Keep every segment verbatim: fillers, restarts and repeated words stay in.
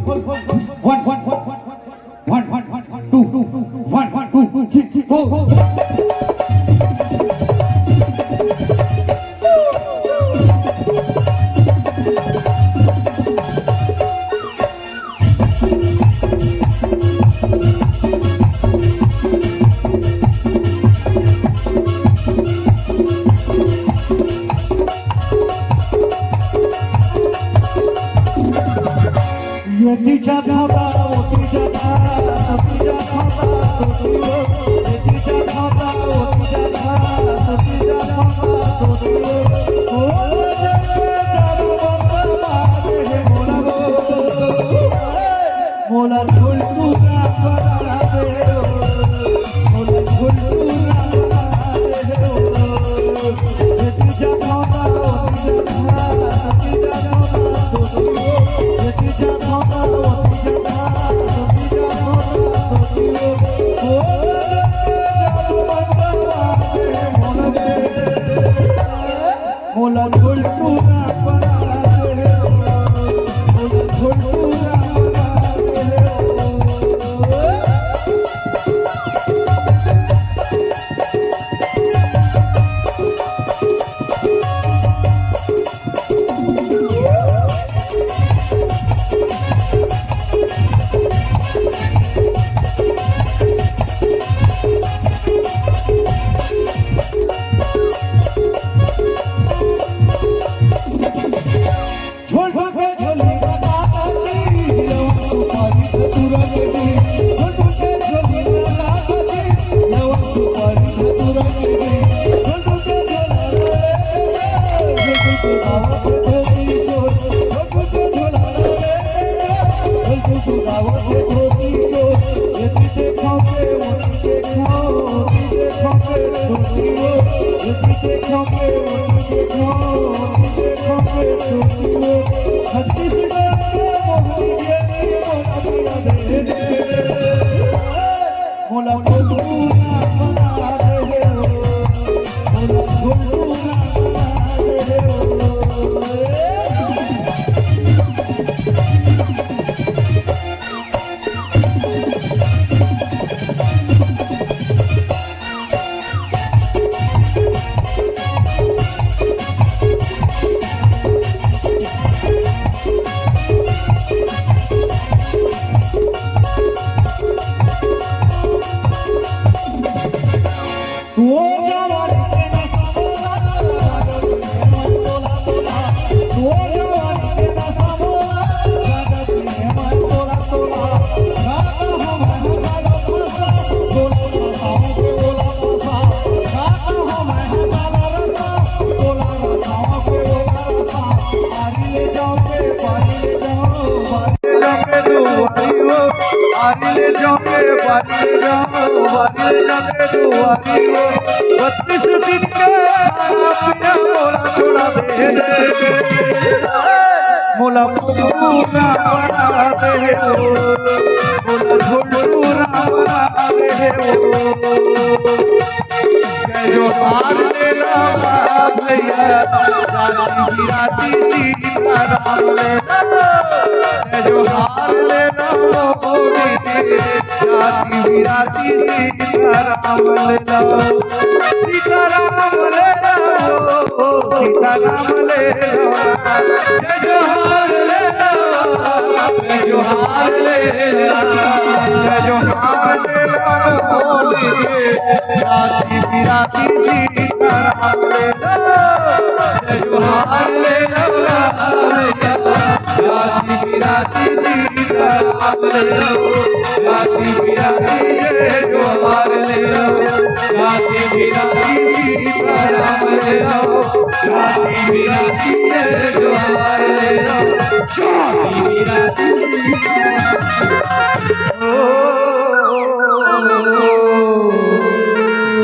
One, one, one, one, one, one, one, one, two, two, two, one, one, two, two, three, three, four. ये तीजा धागा, वो तीजा धागा, तीजा धागा, तो दियो। ये तीजा धागा, वो तीजा धागा, तीजा धागा, तो दियो। ओ रे रे, दारू बंद मार दे, मोला मोला झुलटू राम बना दे हो, मोला झुलटू राम बना दे हो। ये तीजा धागा, तीजा धागा, तीजा धागा, तो दियो। ये तीजा धागा, तीजा धागा, तीजा धागा, तो दियो। ओ रे रे, दारू बंद मार दे, मोला मोला झुलटू राम बना दे हो, मोला झुलटू राम बना दे हो। बत्तीस दिन के खाना पीना मोला छोड़ा दे रे। मोला फुफुना बना दे हो, मोला झुलटूना बना दे हो। जय जोहार ले ला भैया, जाति बिराती सीताराम ले ला। जय जोहार ले ला मोदी, जाति बिराती सीताराम ले ला। सीताराम ले ला, सीताराम ले ला। जय जोहार ले ला, जय जोहार ले ला, जय जोहार ले ला मोदी। जाति बिराती सीताराम ले लो, जय जोहार ले लो, जाति बिराती सीताराम ले लो, जाति बिराती जय जोहार ले लो, जाति बिराती सीताराम ले लो, जाति बिराती जय जोहार ले लो, जाति बिराती सीताराम।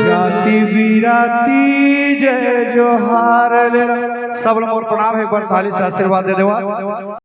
जाति बिराती जय जोहार ले। सब लोग प्रणाम हे, एक बार ताली से आशीर्वाद दे देवा।